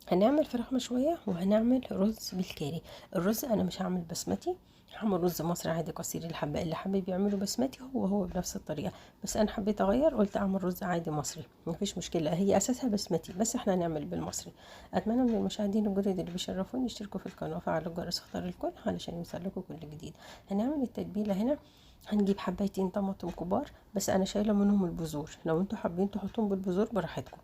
هنعمل فراخ مشوية وهنعمل رز بالكاري. الرز انا مش هعمل بسمتي، هعمل رز مصري عادي قصير الحبة. اللي حابب يعمله بسمتي هو هو بنفس الطريقة، بس انا حبيت اغير، قلت اعمل رز عادي مصري، مفيش مشكلة، هي اساسها بسمتي بس احنا هنعمل بالمصري. اتمنى من المشاهدين الجدد اللي بيشرفوني يشتركوا في القناة وفعلوا الجرس اختار الكل علشان يوصلكوا كل جديد. هنعمل التتبيلة هنا، هنجيب حبايتين طماطم كبار، بس انا شايلة منهم البذور، لو انتوا حابين تحطوهم بالبذور براحتكم.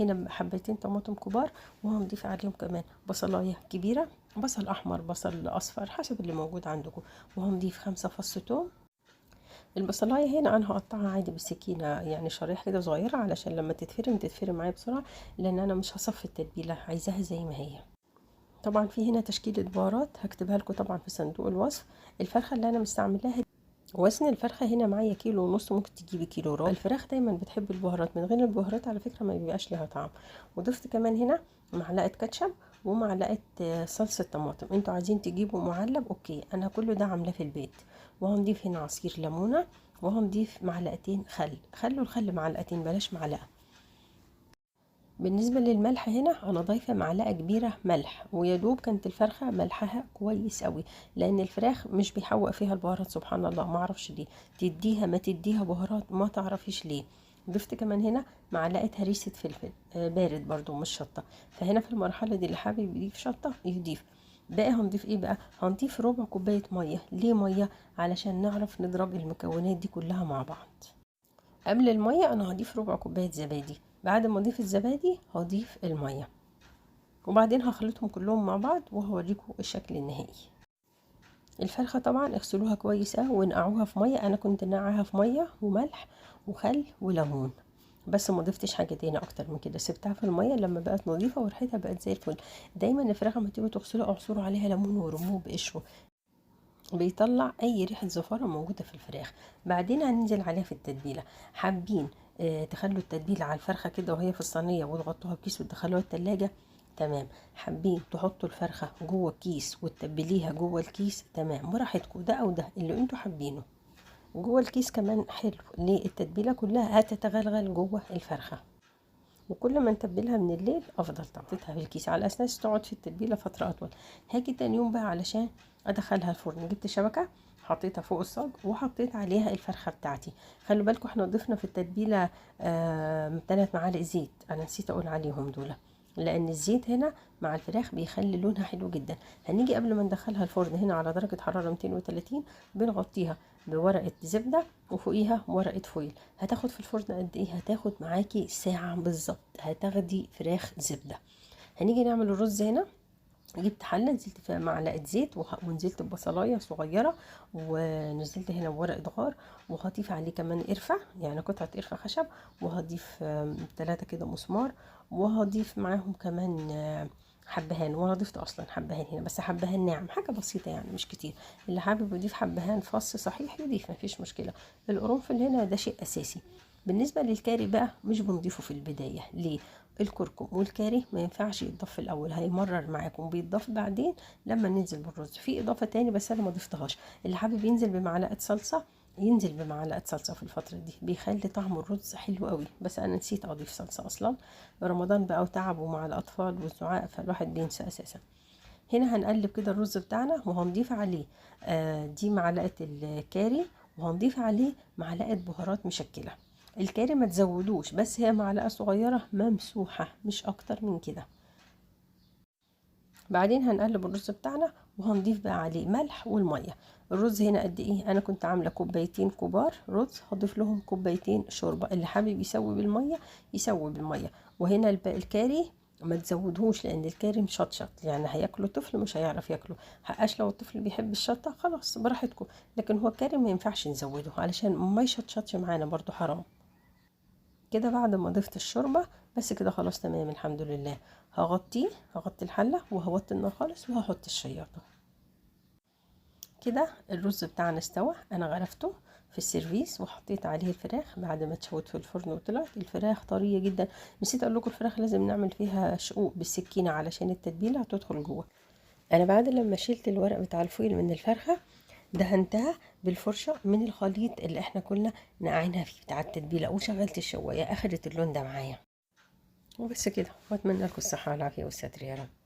هنا حبايتين طماطم كبار، وهنضيف عليهم كمان بصلايه كبيرة، بصل احمر بصل اصفر حسب اللي موجود عندكم، وهنضيف 5 فص توم. البصلايه هنا انا هقطعها عادي بالسكينة، يعني شرايح كده صغيرة علشان لما تتفرم تتفرم معايا بسرعة، لان انا مش هصفي التتبيله، عايزاها زي ما هي. طبعا في هنا تشكيله بهارات هكتبها لكم طبعا في صندوق الوصف. الفرخه اللي انا مستعملاها، وزن الفرخه هنا معايا كيلو ونص، ممكن تجيبي كيلو ربع. الفراخ دايما بتحب البهارات، من غير البهارات على فكرة ما بيبقاش لها طعم. وضفت كمان هنا معلقه كاتشب ومعلقة صلصه طماطم. انتوا عايزين تجيبوا معلب okay، انا كله ده عاملاه في البيت. وهنضيف هنا عصير ليمونه، وهنضيف معلقتين خل، خلوا الخل معلقتين بلاش معلقه. بالنسبة للملح هنا انا ضايفه معلقه كبيرة ملح، ويا دوب كانت الفرخه ملحها كويس قوي، لان الفراخ مش بيحوق فيها البهارات سبحان الله، ما اعرفش ليه، تديها ما تديها بهارات ما تعرفيش ليه. ضفت كمان هنا معلقه هريسه فلفل بارد برضو مش شطه، فهنا في المرحلة دي اللي حابب يضيف شطه يضيف. بقى هنضيف ايه بقى؟ هنضيف ربع كوباية مية. ليه مية؟ علشان نعرف نضرب المكونات دي كلها مع بعض. قبل المية انا هضيف ربع كوباية زبادي، بعد ما اضيف الزبادي هضيف المية، وبعدين هخلطهم كلهم مع بعض وهوريكم الشكل النهائي. الفرخه طبعا اغسلوها كويس قوي ونقعوها في مية، انا كنت نقعها في مية وملح وخل وليمون، بس ما ضفتش حاجة تاني اكتر من كده، سبتها في المية لما بقت نظيفة وريحتها بقت زي الفل. دايما الفراخ لما تيجوا تغسلوها اعصروا عليها ليمون ورموه بقشره، بيطلع اي ريحه زفاره موجودة في الفراخ. بعدين هننزل عليها في التتبيله. حابين تخلوا التتبيله على الفرخه كده وهي في الصينية وتغطوها بكيس وتدخلوها التلاجة، تمام. حابين تحطوا الفرخه جوه الكيس وتتبليها جوه الكيس، تمام، براحتكم، ده او ده اللي انتوا حابينه. جوه الكيس كمان حلو، ليه؟ التتبيله كلها هتتغلغل جوه الفرخه، وكل ما نتبلها من الليل افضل. طبعا حطيتها في الكيس على اساس تقعد في التتبيله فترة اطول. هاجي تاني يوم بقى علشان ادخلها الفرن، جبت شبكة حطيتها فوق الصاج وحطيت عليها الفرخه بتاعتي. خلوا بالكم احنا ضفنا في التتبيله 3 معالق زيت، انا نسيت اقول عليهم دول، لان الزيت هنا مع الفراخ بيخلي لونها حلو جدا. هنيجي قبل ما ندخلها الفرن هنا على درجه حرارة 230، بنغطيها بورقه زبدة وفوقيها ورقة فويل. هتاخد في الفرن قد ايه؟ هتاخد معاكي ساعة بالظبط، هتاخدي فراخ زبدة. هنيجي نعمل الرز هنا. جبت حله نزلت فيها معلقه زيت ونزلت ببصلايه صغيرة، ونزلت هنا بورقه غار، وهضيف عليه كمان قرفه، يعني قطعه قرفه خشب، وهضيف 3 كده مسمار، وهضيف معاهم كمان حبهان. وانا ضفت اصلا حبهان هنا، بس حبهان ناعم، حاجة بسيطة يعني مش كتير. اللي حابب يضيف حبهان فص صحيح يضيف، مفيش مشكلة. القرنفل هنا ده شيء اساسي. بالنسبة للكاري بقى مش بنضيفه في البداية، ليه؟ الكركم والكاري ما ينفعش يتضاف في الاول، هيمرر معاكم، بيتضاف بعدين لما ننزل بالرز. في اضافه تاني بس انا ما ضفتهاش، اللي حابب ينزل بمعلقه صلصه ينزل بمعلقه صلصه في الفترة دي، بيخلي طعم الرز حلو قوي، بس انا نسيت اضيف صلصه اصلا. رمضان بقى وتعبه مع الاطفال والزعاق، فالواحد بينسى اساسا. هنا هنقلب كده الرز بتاعنا، وهنضيف عليه دي معلقه الكاري، وهنضيف عليه معلقه بهارات مشكلة. الكاري ما تزودوش، بس هي معلقه صغيرة ممسوحة مش اكتر من كده. بعدين هنقلب الرز بتاعنا وهنضيف بقى عليه ملح والمية. الرز هنا قد ايه؟ انا كنت عامله كوبايتين كبار رز، هضيف لهم كوبايتين شوربة. اللي حابب يسوي بالمية يسوي بالمية. وهنا الكاري ما تزودهوش، لان الكاري مشطشط، يعني هياكله طفل مش هيعرف ياكله. حقاش لو الطفل بيحب الشطه خلاص براحتكم، لكن هو الكاري ما ينفعش نزوده علشان ما يشطشطش معانا برضو، حرام كده. بعد ما ضفت الشوربة بس كده خلاص تمام الحمد لله. هغطي الحلة وهوطي النار خالص، وهحط الشياطه. كده الرز بتاعنا استوى، انا غرفته في السيرفيس وحطيت عليه الفراخ بعد ما اتشوت في الفرن، وطلعت الفراخ طرية جدا. نسيت اقول لكم الفراخ لازم نعمل فيها شقوق بالسكينة علشان التتبيله هتدخل جوه. انا بعد لما شلت الورق بتاع الفويل من الفرخه دهنتها بالفرشه من الخليط اللي احنا كنا نقعينها فيه بتاع التتبيله، وشغلت الشوايه، اخدت اللون ده معايا. وبس كده، واتمنى لكم الصحة والعافية والستر يا رب.